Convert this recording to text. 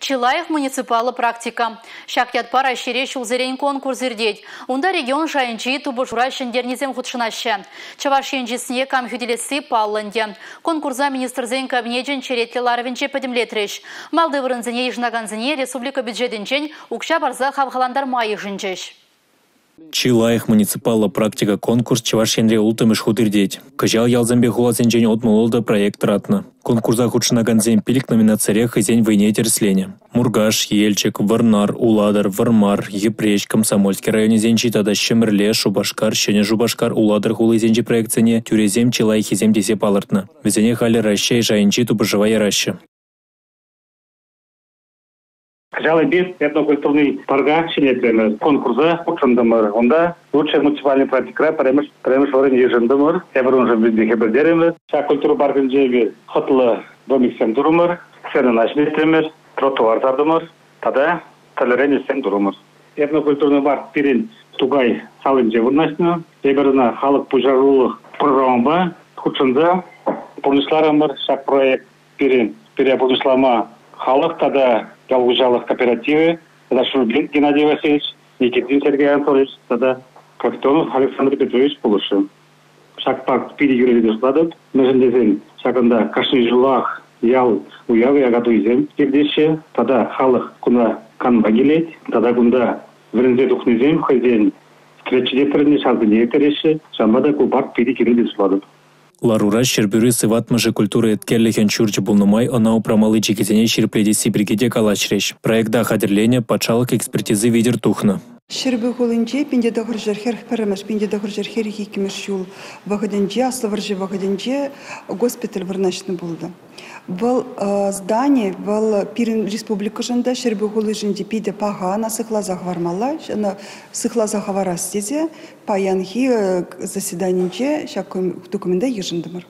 Чи лайӑх муниципаллӑ практика. Ҫак ятпа Раҫҫейре ҫулсерен конкурс иртет. Унта регион шайӗнчи тупӑшура ҫӗнтернисем хутшӑнаҫҫӗ. Чӑваш Ен чысне кам хӳтӗлесси паллӑ ӗнтӗ. Конкурса Министрсен Кабинечӗн черетлӗ ларӑвӗнче пӗтӗмлетрӗҫ. Малти вырӑнсене йышӑнакансене республика бюджетӗнчен укҫа парса хавхалантарма йышӑнчӗҫ. Чи лайӑх муниципаллӑ практика конкурс Чӑваш Енре улттӑмӗш хут иртет. Кӑҫал ялсемпе хуласенчен 66 проект тӑратнӑ. Конкурса хутшӑнакансем 5 номинацире хӑйсен вӑйне тӗрӗсленӗ. Муркаш, Елчӗк, Вӑрнар, Улатӑр, Вӑрмар, Йӗпреҫ, Комсомольски районӗсенчи тата Ҫӗмӗрле, Шупашкар, Ҫӗнӗ Шупашкар, Улатӑр хулисенчи проектсене тӳресем чи лайӑххисем тесе палӑртнӑ. Вӗсене халӗ Раҫҫей шайӗнчи тупӑшӑва яраҫҫӗ. Кӑҫал эпир этнокультурный парка ҫӗнетрӗмӗр. Конкурса хутшӑнтӑмӑр. Унта лучшая муниципальный практикӑра пӗрремӗш вырӑн йышӑнтӑмӑр. Эпир уншӑн питӗ хӗпӗртерӗмӗр. Ҫак культура паркӗнче эпир хӑтлӑ домиксем турӑмӑр, сценӑна ҫӗнетрӗмӗр, тротуар сартӑмӑр тата тӗрлӗрен ӗҫсем турӑмӑр. Этнокультурный парк пирӗн Тукай салинче вырнаҫнӑ. Эпир ӑна халӑх пуҫарулӑх программӑпа хутшӑнса пурнӑҫларӑмӑр. Ҫак проект пирӗн пире пурнӑҫлама халӑх тата ял хуҫалӑх кооперативӗ тата Шурбин Геннадий Васильевич, Никитин Сергей Анатольевич тата Капитонов Александр Петрович пулӑшрӗ. Ҫак парк питӗ кирлӗ шутлатӑп. Мӗншӗн тесен ҫакӑнта кашни ҫулах ял уявӗ, акатуйсем иртеҫҫӗ тата халӑх куна канма килет тата кунта вӗренсе тухнисем хӑйсен встречи ҫавсене ирттереҫҫӗ. Ҫавӑнпа та ку парк питӗ кирлӗ шутлатӑп. Ларура Ҫӗрпӳри сыватмӑшӗ культура еткерлӗхӗн ҫурчӗ пулнӑ май ӑна упрамалли чикӗсене ҫирӗплетесси пирки те калаҫрӗҫ. Проекта хатӗрленӗ, патшалӑх экспертизи витӗр тухнӑ. Ҫӗрпӳ хулинче 1941-мӗш, 1942-мӗш ҫул вӑхӑтӗнче, Аслӑ вӑрҫӑ вӑхӑтӗнче госпиталь вырнаҫнӑ пулнӑ. Вӑл здани, вӑл пирӗн республикӑшӑн та, Ҫӗрпӳ хулишӗн те питӗ паха, ӑна сыхласа хӑвармалла. Ӑна сыхласа хӑварас тесе паянхи заседанинче ҫак документа йышӑнтӑмӑр.